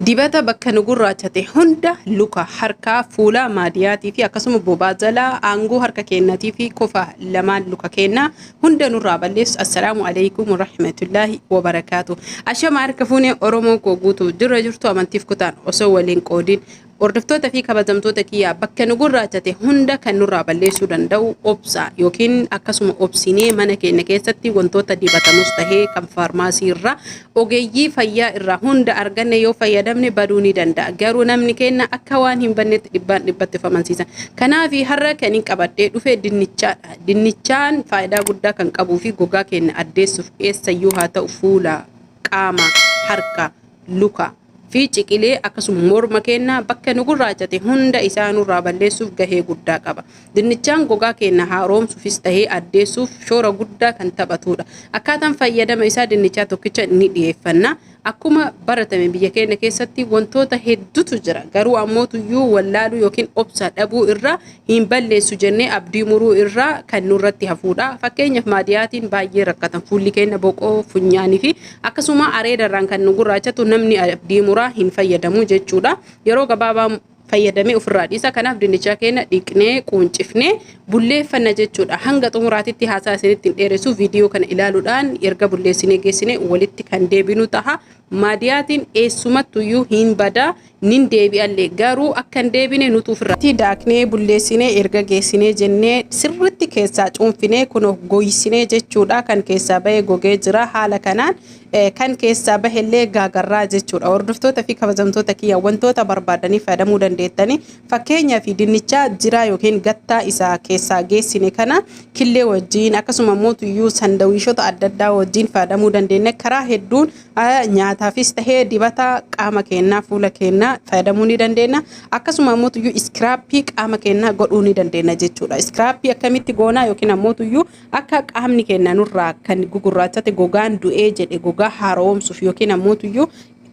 Dibata bakka nu gurraachate hunda luka, harkaa, fuula, maadiyaatii fi akkasuma bobaa jalaa aangoo harka keennatii fi kofa lamaan luka keennaa hunda nurraa balleessu. Assalaamu alaikum warahmatullaahi wabarakaatu. Ashama harka fuunee Oromoo koo guutuu jirra jirtu amantiif kutaan osoo waliin qoodin. Hordoftoota fi kabajamtoota kiyyaa, bakka nu gurraachate hunda kan nurraa balleessuu danda'u obsa yookiin akkasuma obsinee mana keenya keessatti wantoota dibatamus tahee kan faarmaasii irraa ogeeyyii fayyaa irraa hunda arganne yoo fayyadamne baduu ni danda'a. Garuu namni keenya akka waan hin bannetti dhibbaan dhibbatti of amansiisa. Kanaaf har'a kan hin qabadhee dhufe dinnichaadha. Dinnichaan faayidaa guddaa kan qabuu fi gogaa keenya addeessuuf eessayyuu haa ta'u fuula, qaama, harka, luka fi ciqilee akkasuma morma keenya bakka nu gurraachate hunda isaa nurraa balleessuuf gahee guddaa qaba. Dinnichaan gogaa keenya haaromsuufis tahee addeessuuf shoora guddaa kan taphatudha. Akkaataan fayyadama isaa dinnichaa tokkicha ni dhiyeeffanna. Akkuma baratame biyya keenya keessatti wantoota hedduutu jira. Garuu ammootuyyuu wallaaluu yookiin obsa dhabuu irraa hin balleessu jennee abdii muruu irraa kan nurratti hafuudha. Fakkeenyaaf maadiyaatiin baay'ee rakkatan, fuulli keenya boqoo, funyaanii fi akkasuma areedarraan kan nu gurraachatu namni abdii muraa hin fayyadamu jechuudha. Yeroo gabaabaa fayyadamee ofirraa dhiisa. Kanaaf dinnichaa keenya dhiqnee quuncifnee bulleeffanna jechuudha. Hanga xumuraatitti haasaa isinitti hin dheeressu, viidiyoo kana ilaaluudhaan erga bulleessinee geessine walitti kan deebinu taha. Maadiyaatiin eessumattuyyuu hin badaa, nin deebi'allee, garuu akka hin deebine nutu ofirraa. Daaknee bulleessinee erga geessinee jennee sirritti keessaa cuunfinee kunoo goysinee jechuudha. Kan keessaa bahee gogee jira, haala kanaan kan keessaa bahellee gaagarraa jechuudha. Hordoftoota fi kabajamtoota kiyya, wantoota barbaadanii fayyadamuu dandeettanii, fakkeenyaa fi dinnichaa jiraa yookiin gattaa isaa keessaa geessine kana killee wajjin akkasuma mootuyyuu sandawiishota adda addaa wajjin fayyadamuu dandeenya. Karaa hedduun nyaataafis tahee dibata qaama keenyaa, fuula keenyaa fayyadamuu ni dandeenya. Akkasuma mootuyyuu scrub qaama keenyaa godhuu ni dandeenya jechuudha. Scrub akkamitti goonaa yookiin ammoo akka qaamni keenya nurraa kan gugurraachate, gogaan du'ee jedhe gogaa haaromsuuf yookiin ammoo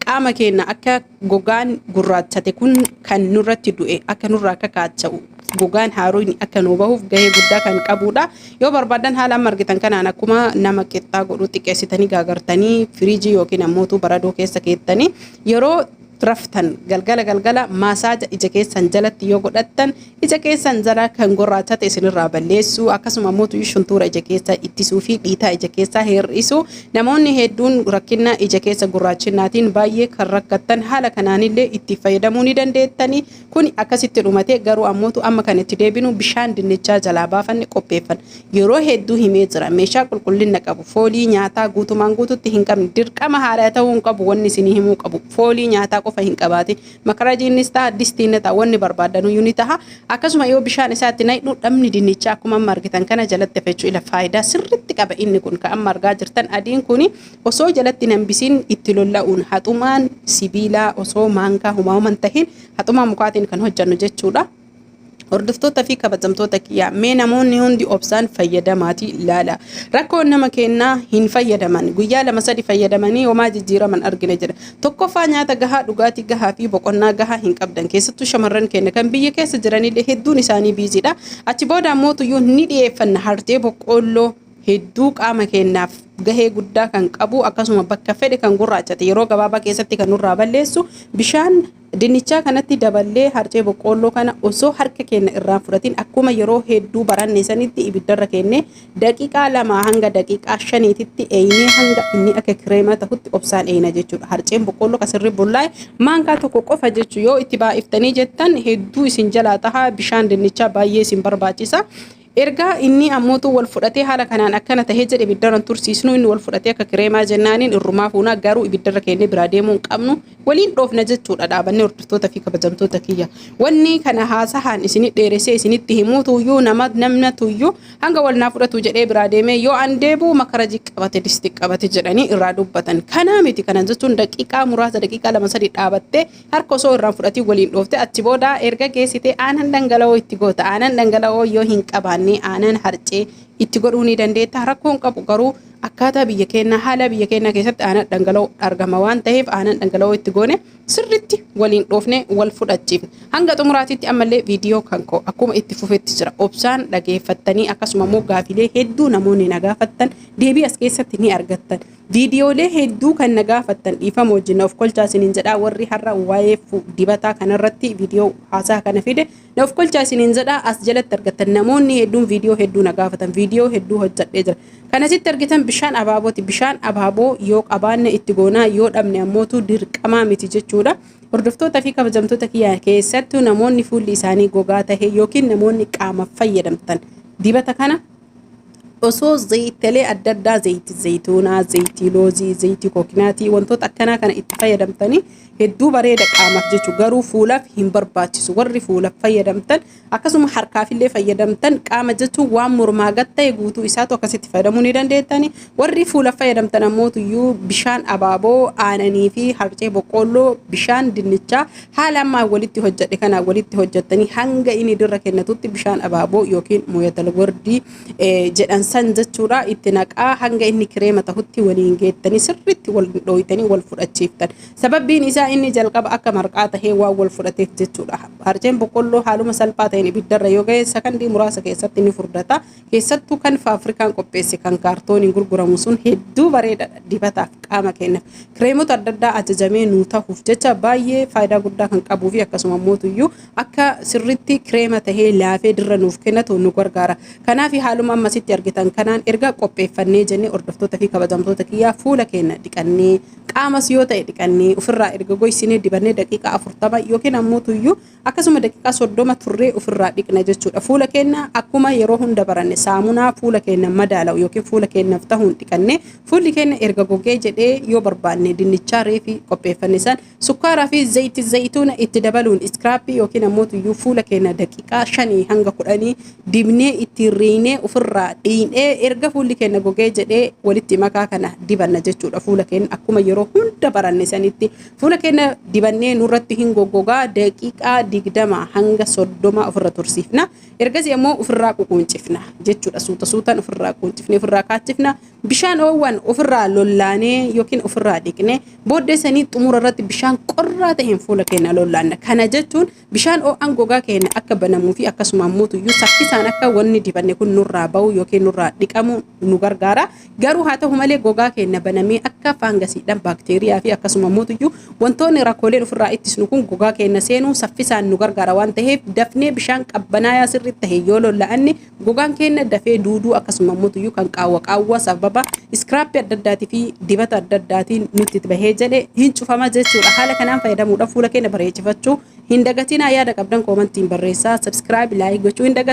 qaama keenya akka gogaan gurraachate kun kan nurratti du'e akka nurraa kakaacha'u, gogaan haaroon akka nu bahuuf gahee guddaa kan qabudha. Yoo barbaadan haala amma argitan kanaan akkuma nama qixxaa godhuu xiqqeessitanii gaagartanii firiijii yookiin ammoo baradoo keessa keettanii yeroo raftan galgala galgala massage ija keessan jalatti yoo godhattan ija keessan jala kan gurraachate isinirraa balleessu, akkasuma ammoo shuntuura ija keessa ittisuu fi dhiitaa ija keessaa hir'isu. Namoonni hedduun rakkina ija keessa gurraachinaatiin baay'ee kan rakkattan haala kanaanillee itti fayyadamuu ni dandeettanii. Kun akkasitti dhumate, garuu ammootu amma kan itti deebinu bishaan dinnichaa jalaa baafanne qopheeffanna. Yeroo hedduu himee jira, meeshaa qulqullina qabu, foolii nyaataa guutumaan guututti hin qabne, dirqama haaraa ta'uu hin qabu. Wanni isinii himuu qabu, foolii nyaataa qofa hin qabaatin. Makarajiinis ta'a, distiin ta'a, wanni barbaadanuyyuu ni ta'a. Akkasuma yoo bishaan isaatti naqnu dhabni dinnichaa akkuma amma argitan kana jalatti hafechuu ila faayidaa sirritti qaba. Inni kun kan amma argaa jirtan adiin kuni osoo jalatti hin hambisiin itti lolla'uun haxumaan sibiilaa osoo maankaa humaa human tahin haxumaa mukaatiin kan hojjannu jechuudha. Hordoftoota fi kabajamtoota kiyyaa, mee namoonni hundi obsaan fayyadamaatii ilaala. Rakkoon nama kennaa hin fayyadaman. Guyyaa 2 3 fayyadamanii homaa jijjiiraman argine jedha. Tokkoffaa, nyaata gahaa, dhugaatii gahaa fi boqonnaa gahaa hin qabdan. Keessattuu shamarran keenya kan biyya keessa jiranillee hedduun isaanii busy dha. Achi booda ammoo tuyyuu ni dhiyeeffanna harcee boqqoolloo hedduu qaama keenyaaf gahee guddaa kan qabu, akkasuma bakka fedhe kan gurraachate yeroo gabaabaa keessatti kan nurraa balleessu. Bishaan dinnichaa kanatti daballee harcee boqqoolloo kana osoo harka keenya irraa fudhatin akkuma yeroo hedduu baranne sanitti ibiddarra kenne daqiiqaa 2 hanga daqiiqaa 5titti eeynee hanga inni akka kireema ta'utti obsaan eeyna jechuudha. Harceen boqqoolloo kasirri bullaa'e maankaa tokko qofa jechuu, yoo itti baay'iftanii jettan hedduu isin jalaa tahaa, bishaan dinnichaa baay'ee isin barbaachisa. Ergaa inni ammootu wal fudhatee haala kanaan akkana tahee jedhe ibiddarra tursiisnu, inni wal fudhatee akka kireemaa jennaaniin irrumaa fuunaa, garuu ibiddarra kennee biraa deemuu hin qabnu, waliin dhoofna jechuudha dhaabannee. Hordoftoota fi kabajamtoota kiyya. Wanni kana haasahaan isini dheeressee isinitti himuutuyyuu nama namnatuyyuu hanga wal naa fudhatu jedhee biraa deemee yoo an deebi'u makarajii qabate, disti qabate jedhanii irraa dubbatan. Kanaa miti, kana jechuun daqiiqaa muraasa, daqiiqaa 2 3 dhaabattee harka osoo irraan fudhatiin waliin dhoofte. Achi booda erga geessitee aanan dhangala'oo itti goota. Aanan dhangala'oo yoo hin qabaanne aanan harcee itti godhuu ni dandeetta, rakkoon qabu. Garuu akkaataa biyya keenyaa, haala biyya keenyaa keessatti aanan dhangala'oo argama waan ta'eef aanan dhangala'oo itti goone sirritti waliin dhoofne wal fudhachiifne. Hanga xumuraatitti ammallee viidiyoo kan koo akkuma itti fufetti jira. Obsaan dhageeffattanii akkasuma immoo gaafilee hedduu namoonni na gaafattan deebii as keessatti ni argattan. Viidiyoolee hedduu kan na gaafattan dhiifama wajjin na of kolchaa isiniin jedhaa. Warri har'a waa'ee dibataa kanarratti viidiyoo haasaa kana fide na of kolchaa isiniin jedhaa. As jalatti argattan namoonni hedduun viidiyoo hedduu na gaafatan, viidiyoo hedduu hojjedhee jira. Kan asitti argitan bishaan abaabooti. Bishaan abaaboo yoo qabaanne itti goonaa, yoo dhabne ammootu dirqamaa miti jechuudha. Hordoftoota fi kabajamtoota kiyyaa, keessattuu namoonni fuulli isaanii gogaa tahe yookiin namoonni qaama fayyadamtan, dibata kana osoo zayitilee adda addaa, zayitii zayituunaa, zayitii loozii, zayitii kookinaatii, wantoota akkanaa kana itti fayyadamtanii hedduu bareeda qaamaaf jechuudha. Garuu fuulaaf hin barbaachisu. Warri fuulaaf fayyadamtan akkasuma harkaafillee fayyadamtan, qaama jechuun waan mormaa gad ta'e guutuu isaatu akkasitti fayyadamuu ni dandeettani. Warri fuulaaf fayyadamtan ammootuyyuu bishaan abaaboo, aananii fi harcee boqqoolloo, bishaan dinnichaa haala ammaa walitti hojjedhe kana walitti hojjettanii hanga inni dirra kennatutti bishaan abaaboo yookiin mooyatal wardii jedhan san jechuudha itti naqaa, hanga inni kireema tahutti waliin geettanii sirriitti wal dhooytanii wal fudhachiiftan. Sababbiin isaa inni jalqaba akka marqaa tahee waan wal fudhateef jechuudha. Harceen boqqolloo haaluma salphaa ta'een ibiddarra yoo ga'e sakandii muraasa keessatti ni furdata. Keessattuu kan faafrikaan qopheesse kan kaartooniin gurguramu sun hedduu bareedaadha dibataaf qaama keenyaaf. Kireemota adda addaa ajajamee nuu tahuuf jecha baay'ee faayidaa guddaa kan qabuu fi akkasuma mootuyyuu akka sirriitti kireema tahee laafee dirra nuuf kennatu nu gargaara. Kanaaf haaluma ammasitti argitan kanaan erga qopheeffannee jennee, hordoftoota fi kabajamtoota kiyyaa, fuula keenya dhiqannee, qaamas yoo ta'e dhiqannee, ofirraa erga goysinee dibannee daqiiqaa 40 yookiin ammoo tuyyuu akkasuma daqiiqaa 30 turree ofirraa dhiqna jechuudha. Fuula keenya akkuma yeroo hunda baranne saamunaa fuula keenya madaala'u yookiin fuula keenyaaf tahuun dhiqannee, fuulli keenya erga gogee jedhee, yoo barbaanne dinnichaa reefi qopheeffanne san sukkaaraa fi zayitii zayituuna itti dabaluun scrub yookiin ammoo tuyyuu fuula keenya daqiiqaa 5 hanga 10 dibnee ittiin riinee ofirraa dhiinee, erga fuulli keenya gogee jedhee walitti makaa kana dibanna jechuudha. Fuula keenya akkuma yeroo hunda baranne sanitti fuula keenya dibannee nurratti hin goggogaa, daqiiqaa 20 hanga 30 ofirra tursiifna. Ergasii ammoo ofirraa ququuncifna jechuudha. Suuta suutaan ofirraa quuncifnee ofirraa kaachifna. Bishaan oowwan ofirraa lollaanee yookiin ofirraa dhiqnee booddee sanii xumura irratti bishaan qorraa ta'een fuula keenya lollaanna. Kana jechuun bishaan oo'aan gogaa keenya akka banamuu fi akkasuma ammoo tuyyuu saffisaan akka wanni dibanne kun nurraa bahu yookiin nurraa dhiqamu nu gargaara. Garuu haa ta'u malee gogaa keenya banamee akka faangasiidhaan baakteeriyaa fi akkasuma ammoo tuyyuu wantoonni rakkooleen ofirraa ittisnu kun gogaa keenya seenuu saffisaan nu gargaara waan ta'eef, dafnee bishaan qabbanaayaa sirriitti ta'e yoo lolla'anne gogaan keenya dafee duuduu, akkasuma ammoo tuyyuu kan qaawwa qaawwa sababa scrub adda addaatii fi dibata adda addaatiin nutti bahee jedhe hin cufama jechuudha. Haala kanaan fayyadamuudhaan fuula keenya bareechifachuu hin dagatinaa. Yaada qabdan commentiin barreessaa. Subscribe, like gochuu hin dagatinaa.